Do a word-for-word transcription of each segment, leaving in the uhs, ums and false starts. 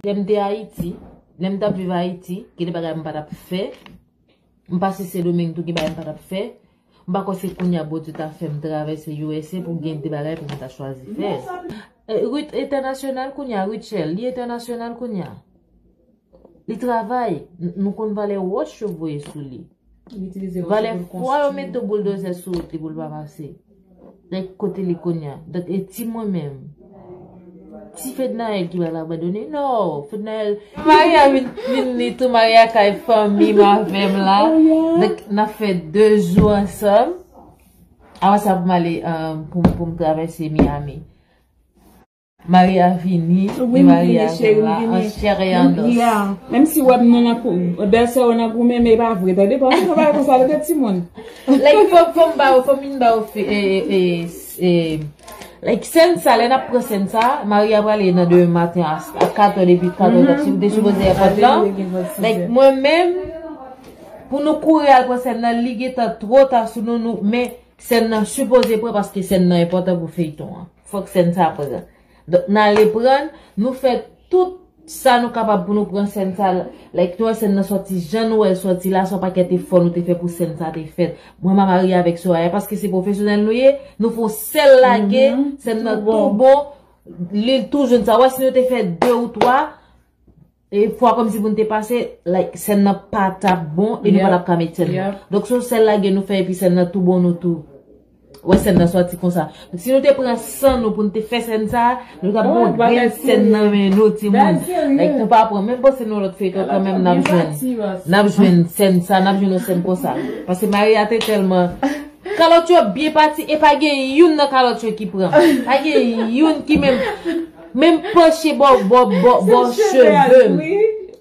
Lè m te Ayiti, lè m t ap viv Ayiti, gen de bagay m pa t ap fè. M pase Sendomeng tou, gen bagay m pa t ap fè. M pa kwè se kounye a Bondye ta fè m travèse U S A pou gen de bagay pou m ta chwazi fè. Eh, Ruth entènasyonal kounye a, Rutshelle, li entènasyonal kounye a. Li travay, n- nou konn valè wòch yo voye sou li. Li itilize wòch Valè yo pou l fwa yo konstwi. Mete bouldoze sou wout li pou l pa pase. Donk, kote li kounye a? Donk, e ti mwen menm? Ti Fednaelle ki pral abandone? Non, Fednaelle. Maria vin, vin li tou, Maria kay fanmi m avè m la. Oh, yeah. Donk, n ap fè de jou ansanm. Apre sa, pou m ale, euh, pou, pou m travèse Miami. Maria vini, wi, m Maria vini, cheri, m la, vini. An chè e an os. Yeah. Menm si w wè m nan, nan kou-, bèlsè w nan goumen, men e pa vre, tande, paske sa pa konsa, tande timoun. Like, fò, fò m ba w, fò m vin ba w fi, e, e, e, e, like, sèn sa, lè n ap pran sèn sa, Maria prale nan demen maten a, a katè, depi katè, mhm, si w te sipoze èpòt la. Like, mwen menm, pou nou kouri al pran sèn nan, li gentan twò ta sou nou, nou, men sèn nan sipoze pran, paske sèn nan enpòtan pou feyton an. Fòk sèn sa pran. Donk, n ale pran, nou fè tout sa nou kapab pou nou pran sèn sa. Like, nou wè sèn nan sòti, jan nou wè l sòti la, se yon pakèt efò nou te fè pou sèn sa te fèt. Mwen, m ap marye avèk Soraya, paske se pwofesyonèl nou ye, nou fè yon sèl lage, mhm, sèn nan tou bon, li tou jwenn sa. Wè, si nou te fè de ou twa, e fwa kòmsi pou n te pase, like, sèn nan pa t ap bon, e nou pa t ap ka met sèn nan. Yep. Donk, se yon sèl lage nou fè, epi sèn nan tou bon, nou tou. Wè, sèn nan sòti konsa. Donk, si nou te pran san nou pou n te fè sèn sa, nou t ap gon grenn sèn nan men nou, timoun. Like, nou pa pran, menm panse nou lòt feyton kanmenm, n ap jwenn, n ap jwenn sèn sa, n ap jwenn yon sèn konsa. Paske Maria te tèlman Kalòt yo byen pati e pa gen youn nan kalòt yo ki pran. Pa gen youn ki menm, menm panche bò, bò, bò, bò cheve m.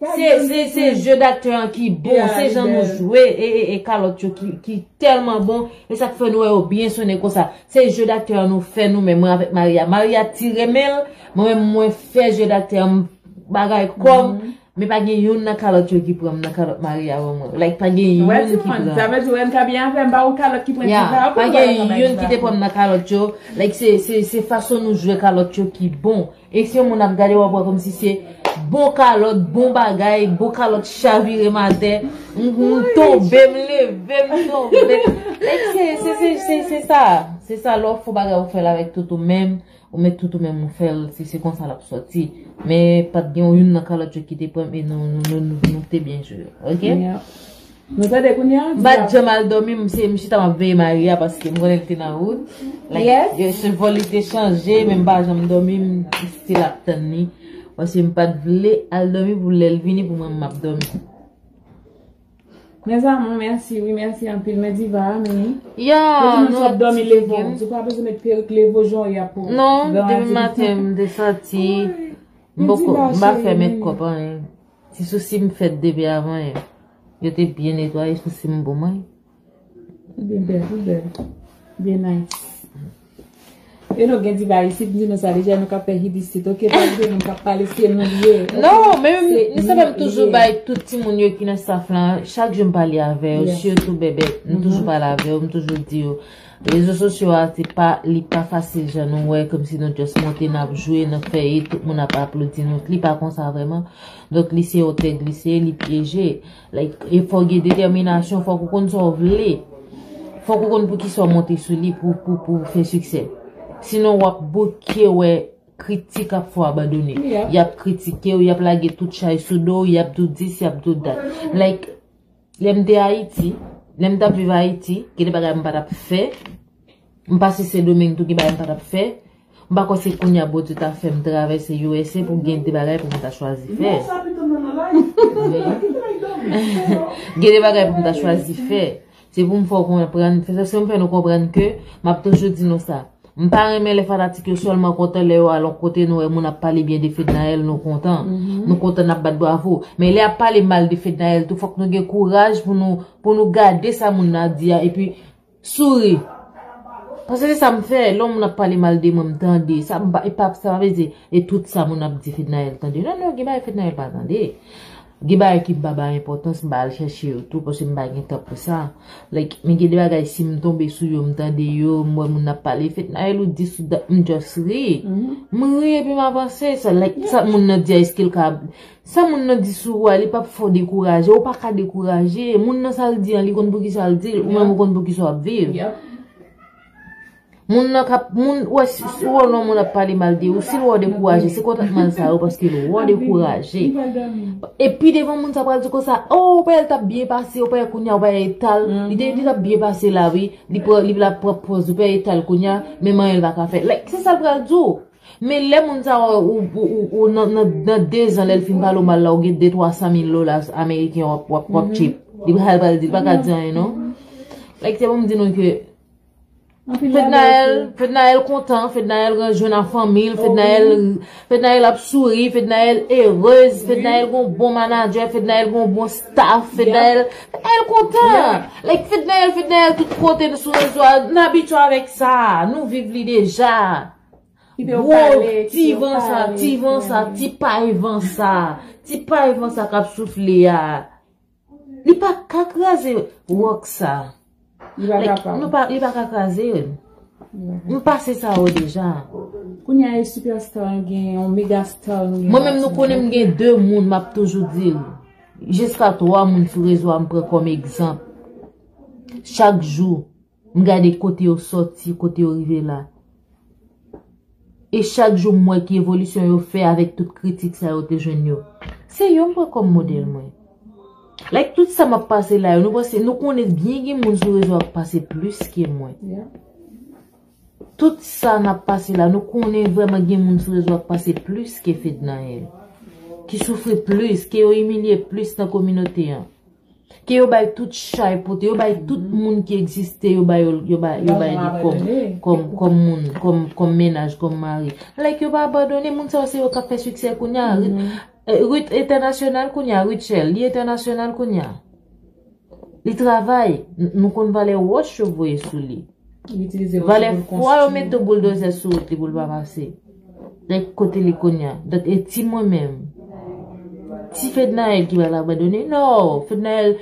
Se, se, se je daktè an ki bon, se jan nou jwe, e, e, e kalòt yo ki, ki tèlman bon, e sa k fè nou wè yo byen sonnen konsa. Se je daktè an nou fè nou menm, mwen avèk Maria. Maria ti renmen l, mwen menm mwen fè je daktè an m bagay kò m. Men pa gen youn nan kalòt yo ki pran m nan kalòt Maria ban mwen. Like, pa gen youn ki pran. Sa vle di, wè, m ka byen avè m, pa yon kalòt ki pran diva, pa gen youn ki te pran m nan kalòt yo. Like, se, se, se fason nou jwe kalòt yo ki bon. E si yon moun ap gade, w ap wè kòmsi se bon kalòt, bon bagay, bon kalòt chavire m atè. M, m tonbe, m leve, m tonbe. Like, se, se, se, se, se sa. Se sa, lè w fè yon bagay, ou fè l avèk tout ou menm. Ou met tout ou menm ou fè l, se, se konsa l ap sòti. Men pa t gen youn nan kalòt yo ki te pran m e nou, nou, nou, nou, nou te byen jwe, oke? Nou tande kounye a? M pa t janm al dòmi, m se, m chita m ap veye Maria paske m konnen l te nan wout. Like, se vòl li te chanje, men m pa janm dòmi, m still ap tann li. Paske m pa t vle al dòmi pou lè l vini pou mwen m ap dòmi. Mes amours, mèsi, wi, mèsi anpil. Men diva a, men. Ya, nou ap dòmi, leve w. Ou pa bezwen met perik, leve w jan w ye a pou. Non, depi maten, m te santi. M poko, m pa fè makeup anyen. Ti sousi m fèt depi avan yè. Yo te byen netwaye sousi m pou mwen. Byen bèl, ou bèl. Byen nice. E nou gen diva isit, m di nou sa deja, nou ka fè hit isit, oke? Pa gen moun k ap pale, se nou l ye, oke? Non, men m, se nou sa fè m toujou bay tout timoun yo ki nan staff lan, chak jou m pale avè yo, sitou Bèbèt, m toujou pale avè yo, m toujou di yo, rezo sosyo a, se pa, li pa fasil jan nou wè, kòmsi nou just monte, n ap jwe, n ap fè hit, tout moun ap aplodi nou, li pa konsa vrèman. Donk, li se yon tèg, li se, li pyeje. Like, e fòk gen detèminasyon, fòk ou konn sa w vle. Fòk ou konn poukisa w monte sou li pou, pou, pou fè siksè. Sinon, w ap bouke wè kritik ap fè w abandone. Y ap kritike w, y ap lage tout chay sou do w, y ap di w dis, y ap di w dat. Like, lè m te Ayiti, lè m t ap viv Ayiti, gen de bagay m pa t ap fè. M pase Sendomeng tou, gen bagay m pa t ap fè. M pa kwè se kounye a Bondye ta fè m travèse U S A pou gen de bagay pou m ta chwazi fè. Wi. Gen de bagay pou m ta chwazi fè. Se pou m fè w konprann, se, se pou m fè nou konprann ke m ap toujou di nou sa. M pa renmen lè fanatik yo sèlman kontan lè yo al yon kote, nou wè moun ap pale byen de Fednaelle, nou kontan. Nou kontan, n ap bat bravo. Men lè y ap pale mal de Fednaelle tou, fòk nou gen kouraj pou nou, pou nou gade sa moun nan ap di a, epi souri. Paske se sa m fè, lè yon moun ap pale mal de mwen, m tande. Sa m pa, e pa, sa pa vle di, e tout sa moun ap di Fednaelle tande. Non, non, gen bagay Fednaelle pa tande. Gen bagay ki m pa bay enpòtans, m pa al chèche yo tou, paske m pa gen tan pou sa. Like, men gen de bagay, si m tonbe sou yo, m tande yo, m wè moun ap pale, Fednaelle ou di sou dat, m just ri. M ri epi m avanse. Sa, like, sa moun nan di a, èske l ka, sa moun nan di sou ou a, li p ap fè w dekouraje, ou pa ka dekouraje. Moun nan sa l di an, li konn poukisa l di l, ou menm ou konn poukisa w ap viv. Moun nan k ap, moun, wè, si, si w wè yon moun ap pale mal de ou, si l wè w dekouraje, se kontantman l sa yo, paske l wè w dekouraje. Epi devan moun sa pral di konsa, oh, ou pa wè l t ap byen pase, ou pa wè kounye a, ou pa wè eta l. Li te, li t ap byen pase la, wi. Li pran, li la pran pòz, ou pa wè eta l kounye a, menm anyen l pa ka fè. Like, se sa l pral di w. Men lè moun sa wè ou, ou, ou, ou nan, nan, nan dezan, lè l fin pale w mal la, ou gen de twa san mil dola ameriken w ap, w ap, w ap chip. Li pral, pral di, li pa ka di anyen, non. Like, se pou m di nou ke Fednaelle, Fednaelle kontan, Fednaelle jwenn ak fanmi l, Fednaelle, Fednaelle ap souri, Fednaelle erez, Fednaelle gon bon manadjè, Fednaelle gon bon staff, Fednaelle, Fednaelle kontan. Like, Fednaelle, Fednaelle tout kote sou rezo a, n abitye avèk sa, nou viv li deja. Gwo ti van sa, ti van sa, ti pay van sa, ti pay van sa k ap soufle a. Li pa ka kraze wòk sa. Li pa kapab. Nou pa, li pa ka kraze l. M pase sa yo deja. Kounye a, e sipèsta nou gen, yon mega star nou gen. Mwen menm, nou konnen m gen de moun, m ap toujou di l. Jiska twa moun sou rezo a m pran kòm egzanp. Chak jou, m gade kote yo sòti, kote yo rive la. E chak jou m wè ki evolisyon yo fè avèk tout kritik sa yo te jwenn yo. Se yo m pran kòm modèl mwen. Like, tout sa m ap pase la yo, nou panse, nou konnen byen gen moun sou rezo a k pase plis ke mwen. Tout sa n ap pase la, nou konnen vrèman gen moun sou rezo a k pase plis ke Fednaelle. Ki soufri plis, ke yo imilye plis nan kominote an. Ke yo bay tout chay pote, yo bay tout moun ki egziste, yo bay, yo bay, yo bay li kòm, kòm, kòm moun, kòm, kòm mennaj, kòm mari. Like, yo pa abandone, moun sa yo se yo k ap fè siksè kounye a. Ri-, eh, Ruth entènasyonal kounye a, Rutshelle, li entènasyonal kounye a. Li travay, n-, nou konn valè wòch yo voye sou li. Valè fwa yo mete bouldoze sou wout li pou l pa pase. Donk, kote li kounye a? Donk, e ti mwen menm? Ti Fednaelle ki pral abandone? Non, Fednaelle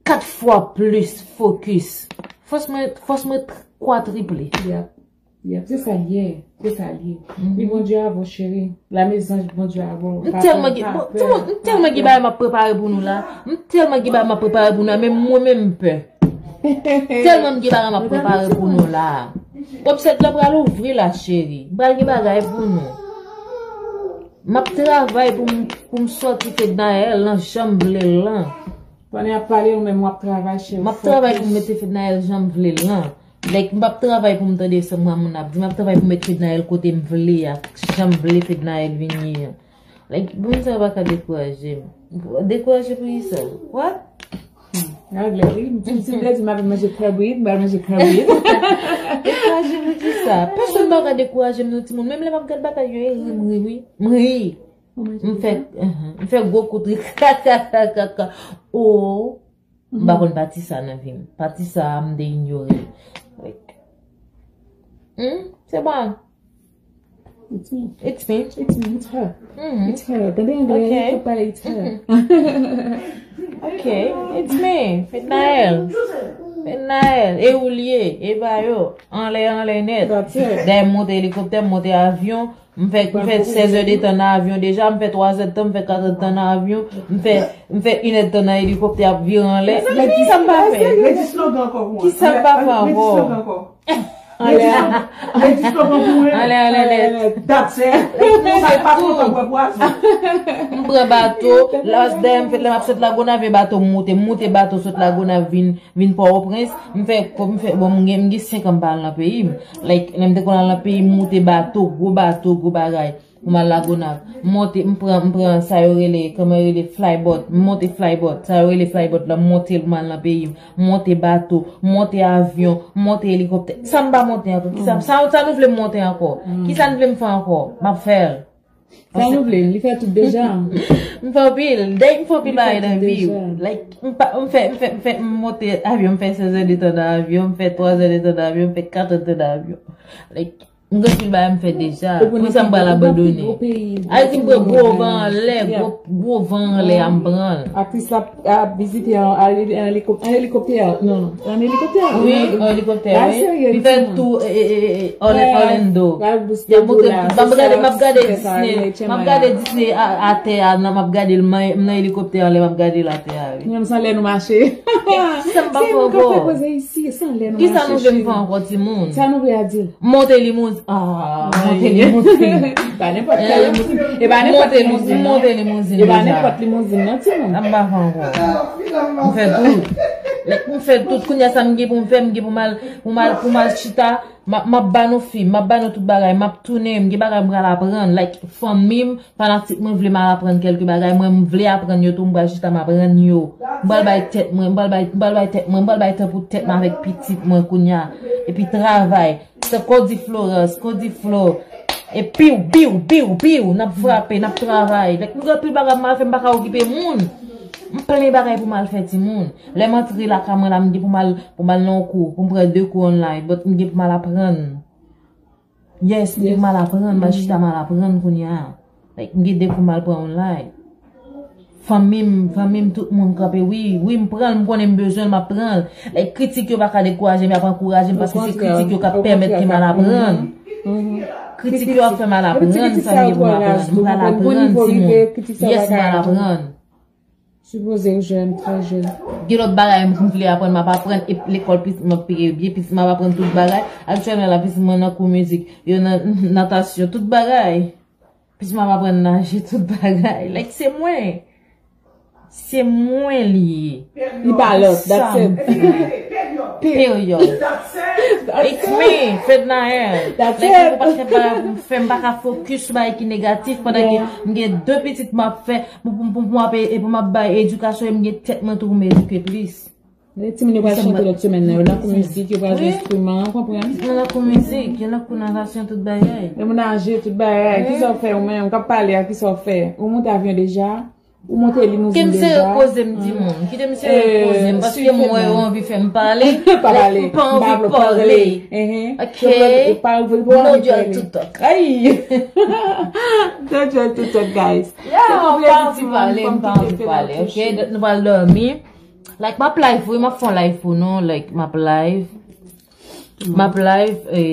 kat fwa plis fokis. Fòs mwen, fòs mwen kwatriple. Yep. Yep, se sa l ye. Se sa l ye. Li Bondye avè w, cheri. Lame zanj Bondye avè w. M tèlman gen, bon, timoun, m tèlman gen bagay m ap prepare pou nou la. M tèlman gen bagay m ap prepare pou nou la, men mwen menm m pè. Tèlman m gen bagay m ap prepare pou nou la. Website la pral ouvri la, cheri. Pral gen bagay pou nou. M ap travay pou m, pou m sòti Fednaelle nan jan m vle l lan. Pandan y ap pale, ou menm w ap travay, cheri. M ap travay pou m mete Fednaelle jan m vle l lan. Like, m p ap travay pou m tande sa moun ap di. M ap travay pou m mete Fednaelle kote m vle a, jan m vle Fednaelle vin ye an. Like, moun sa yo pa ka dekouraje m. Dekouraje pou kisa? What? Regle, wi. M fin, si m te di m ap manje krab wi, m pral manje krab wi. Dekouraje pou kisa? Pèsonn pa ka dekouraje m non timoun. Menm lè m ap gad bagay yo, e ri m ri wi. M ri. M fè, m fè gwo kout ri. Kaka, kaka, kaka. Oh. M pa konn pati sa nan vi m. Pati sa a, m te inyore l. Like, hmm? Se pa. It's me. It's me. It's me. It's her. It's her. Tande anglè, li pale, it's her. Ok. It's me. Fednaelle. Fednaelle. E ou l ye? E ba yo. Anlè, anlè nèt. Dayè m monte elikoptè, m monte avyon. M fè, m fè sèz è de tan nan avyon deja, m fè twa zè de tan, m fè kat è de tan nan avyon, m fè, m fè inè de tan nan elikoptè ap vire anlè. Like, kisa m pa fè? Redi slogan ankò pou mwen. Kisa m pa fè ankò? Redi slogan pou mwen. Anlè, anlè nèt. That's it. Sa e pa kontan bwè pwazon. M pran bato, lè m ap sot Lagonav, e bato m moute, m moute bato sot Lagonav vin vin Pòtoprens, m fè, m fè, bon, m gen, m gen senk an m pa al nan peyi m. Like, lè m te konn al nan peyi m, m moute bato, gwo bato, gwo bagay, pou m al Lagonav. M monte, m pran, m pran sa yo rele, kòman yo rele, flyboat. M monte flyboat, sa yo rele flyboat la, m monte l pou m al nan peyi m. M monte bato, m monte avyon, m monte elikoptè. Sa m pa monte ankò? Kisa, sa, sa nou vle m monte ankò? Kisa n vle m fè ankò? M ap fè l. Sa nou vle, li fè tout deja. M fè anpil, dèy m fè anpil bagay nan vi m. Like, m pa, m fè, m fè, m fè, m monte avyon, m fè sèz è de tan nan avyon, m fè twa zè de tan nan avyon, m fè kat è de tan nan avyon. Like, M gen anpil bagay m fè deja. Poukisa m pral abandone? Ayiti m pran gwo van anlè, gwo, gwo van anlè a m pran l. Aktris la ap vizite an, an, an helikop-, an helikoptè. Non, non. An helikoptè. Wi, an helikoptè, wi. M fè tou, e, e, e, e, Orla-, Orlando. Y ap montre tout, m ap gade, m ap gade Disney, m ap gade Disney a, atè a, nan, m ap gade l, m nan helikoptè anlè, m ap gade l atè a, wi. Menm san lè nou mache. Kisa m pa fè ankò? Kisa nou vle m fè ankò, timoun? Sa nou vle a di. Monte limouzin. Ah, monte limouzin. E pa nenpòt kèl limouzin. E pa nenpòt limouzin, non. Monte limouzin. E pa nenpòt limouzin, non, timoun. Sa m pa fè ankò. M fè tout. Like, m fè tout. Kounye a sa m gen pou m fè, m gen pou m al, pou m al, pou m al chita. M ap, m ap ba nou fi, m ap ba nou tout bagay, m ap tounen, m gen bagay m pral aprann. Like, fanmi m, fanatik mwen vle m al aprann kèlke bagay, mwen m vle aprann yo tou, m pral chita m aprann yo. M pral bay tèt mwen, m pral bay, m pral bay tèt mwen, m pral bay tan pou tèt mwen avèk pitit mwen kounye a. Epi travay. Se Cody Florence, Cody Flo. E piw, piw, piw, piw, n ap frape, n ap travay. Like, m gen anpil bagay m al fè, m pa ka okipe moun. M plen bagay pou m al fè, timoun. Lè m antre lakay mwen la, m gen pou m al, pou m al nan yon kou, pou m pran de kou online, but m gen pou m al aprann. Yes, m gen pou m al aprann, m al chita m al aprann kounye a. Like, m gen de kou m al pran online. Fanmi m, fanmi m, tout moun kanpe. Wi, wi, m pran l, m konnen m bezwen l, m ap pran l. Like, kritik yo pa ka dekouraje m, y ap ankouraje m, paske se kritik yo k ap pèmèt ke m al aprann. Kritik yo ap fè m al aprann sa m gen pou m aprann. M pral aprann, timoun. Yes, m pral aprann. Sipoze w jèn, trè jèn. Gen lòt bagay m vle aprann, m ap aprann, e lekòl pitit mwen ap peye byen, pitit mwen ap aprann tout bagay. Aktyèlman la, pitit mwen nan kou mizik, yo nan natasyon, tout bagay. Pitit mwen ap aprann naje, tout bagay. Like, se mwen. Se mwen li ye. Li pa lòt, that's it. Period. It's me, Fednaelle. That's it. Like, si m pa t fè bagay pou m fè, m pa ka fokis sou bagay ki negatif, pandan ke m gen de pitit m ap fè, pou, pou, pou, pou m ap, e pou m ap bay edikasyon, e m gen tèt mwen tou pou m edike plis. Lè timoun yo pral chante lòt semèn nan, yo nan kou mizik, yo pral jwe enstriman, w konprann? Yo nan kou mizik, yo nan kou natasyon, tout bagay. Yo nan naje, tout bagay. Kisa w fè ou menm? K ap pale a, kisa w fè? Ou monte avyon deja? Ou monte limouzin deja? Kite misye repoze m, timoun. Kite misye repoze m, paske m wè yo anvi fè m pale. Pa pale. M pa anvi pale. Ok? No girl to talk. Ay! No girl to talk, guys. Yeah, m pa anvi pale, m pa anvi pale, ok? Nou pral dòmi. Like, m ap live, wi, m ap fè yon live pou nou, like, m ap live. M ap live, e,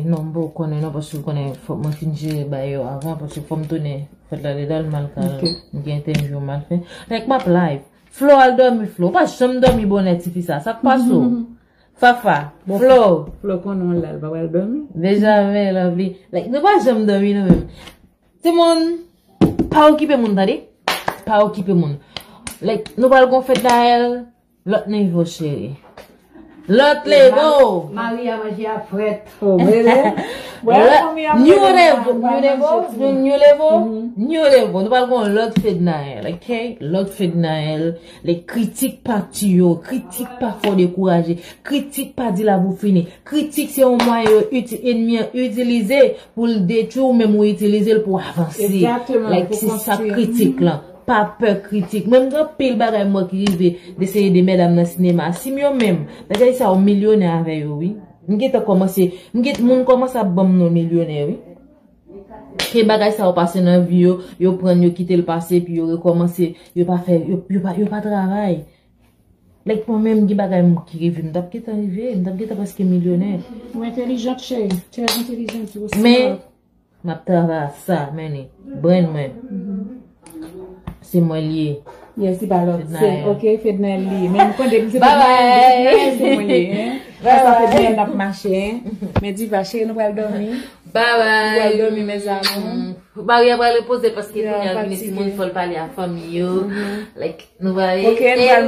non, m poko konnen, non, paske w konnen, fòk mwen fin jere bagay yo avan, paske fò m tounen, fèt la dedan, m al kal, m gen entèvyou, m al fè. Like, m ap live. Flo, al dòmi, Flo. Ou pa janm dòmi bonè, tifi sa. Sa k pase w? Fafa, Flo. Flo konnen w la, l pa pral dòmi. Benjamin, lovely. Like, nou pa janm dòmi, nou menm. Timoun, pa okipe moun, tande? Pa okipe moun. Like, nou pral gon fèt Naël, lòt nivo, cheri. Lòt levo. Mari a manje a frèt. New levo, new levo, new levo, new levo. Nou pral gon lòt fèt Naël, ok? Lòt fèt Naël. Le kritik pa tiye w, kritik pa fè w dekouraje, kritik pa di la pou fini. Kritik se yon mwayen yo iti-, ènmi an itilize pou l detwi w, menm ou itilize l pou w avanse. Like, se sa kritik lan. Pa pè kritik. Mwen, m gen anpil bagay m wè ki rive de seri de medam nan sinema. Si m yo menm, bagay sa yo milyonè avè yo, wi. M gentan kòmanse, m gen, moun kòmanse ap ban m non milyonè, wi. Ke bagay sa yo pase nan vi yo, yo pran l, yo kite l pase, epi yo rekòmanse, yo pa fè, yo, yo pa, yo pa travay. Like, mwen menm, gen bagay m ki rive, m t ap gentan rive, m t ap gentan prèske milyonè. Ou entèlijant, cheri. Très intelligente, ou smart. Men, m ap travay a sa, mennen. Brenn mwen. Se mwen l ye. Yes, li pa lòt. Se, ok, Fednaelle li ye. Men m konnen se Fednaelle, Fednaelle, se mwen l ye, hein. Konsa Fednaelle n ap mache, hein. Men Diva, cheri, nou pral dòmi. Bye bye. Nou pral dòmi, mes amours. Mari a pral repoze paske kounye a l vini timoun, fò l pale a fanmi yo. Like, nou pral. Ok, nou pral